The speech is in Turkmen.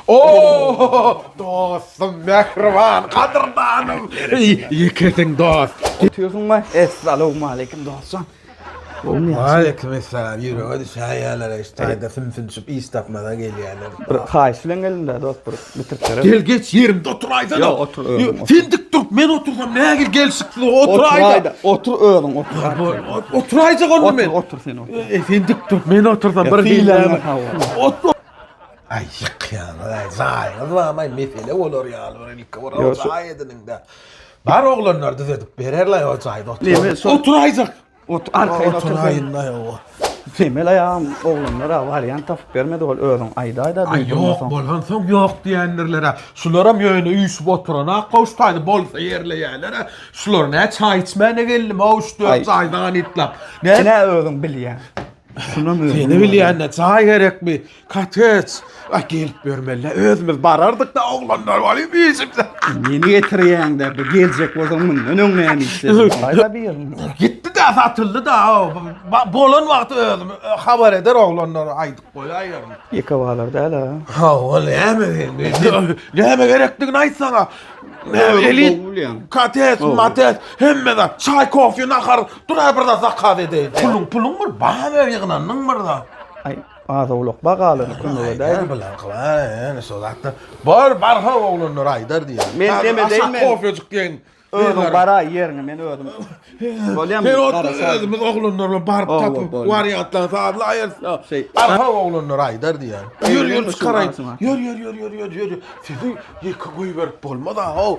Oo, dostum, mähriban, gadyrdanym. Ýekesiň dost. Otyrsyňmy? Essalawmaleýkim dostjan. Gowumy ýagşymy? Waleýkim essalam. Ýürege düşäýýärler şu taýda sümsünişip iş tapmaza gelýärler. Bir haýyş bilen geldim-dä dost bir bitirip berer. Gel geç ýerimde oturaýsana. Ýok, otur özüň, otur. Sen dik durup men otursam nähili gelşiksiz oturaýda. Oturaýda, otur özüň otur. Oturaýjak onda men. Otur, otur sen otur. E, sen dik durup men otursam bir Sylaňa sag bol. Otur. Aý ýykýaňyz aý jaýyňyz barmy mesele bolar ýaly bir ilki bir Ýok, şu- jaý ediniňde. Bar oglanlar düzedip bererler o jaýda otur. Neme, şol- Oturaýjak. Otur, arkaýyn otur. sen. Oturaýyn da ýok. Temel aýagym oglanlar a wariant tapyp bermedi ol özüň aýdaýda Aý ýok bolansoň ýok diýendirler-ä. Şularam ýöne üýşüp oturan-a goş taýda bolsa ýerleýärler-ä. Şular nä çaý içmäne geldim-ow üç-dört jaý zanytlap. Nä? Ine özüň bilýäň. Şunam özüň. Seni bilýän-de jaý gerekmi? Kotej. Aý gelip ýörmeli-dä. Özümiz barardyk-da oglanlar welin üýşüp. Meni getirýäň-dä, bir geljek bolsaň mundan öň näme işlediň? Aýda birini. Gitdi-dä, satyldy-da. Bolan wagty özüm habar eder oglanlara aýdyp goýaýaryn. Ýeke bazar däl-ä. Hawa, näme sen? Näme gerekdigini aýtsaňa. Elit, kotej, matej, hemme zat. Çaý, kofe, nahar, dur-a bir zat zakaz edeýin. Puluň, puluň bir bar, ýygnandyň bir zat. Aý, Az-owlak bar galany kömek edäýdim. Ýa, şo zatda. Bar, barha oglanlar aýdar diýýär. Men neme deýin men. Kofejik diýen. Özüň baraý ýeriňe men özüm. Bolýamy? Sen otur özümiz oglanlar bilen baryp tapyp wariantlaryny sazlaýarys. Barha oglanlar aýdar diýýär. Ýör, ýör çykaraýyn. Ýör, ýör, ýör, ýör, ýör, ýör. Sizi ýeke goýberip bolmaz-a, how.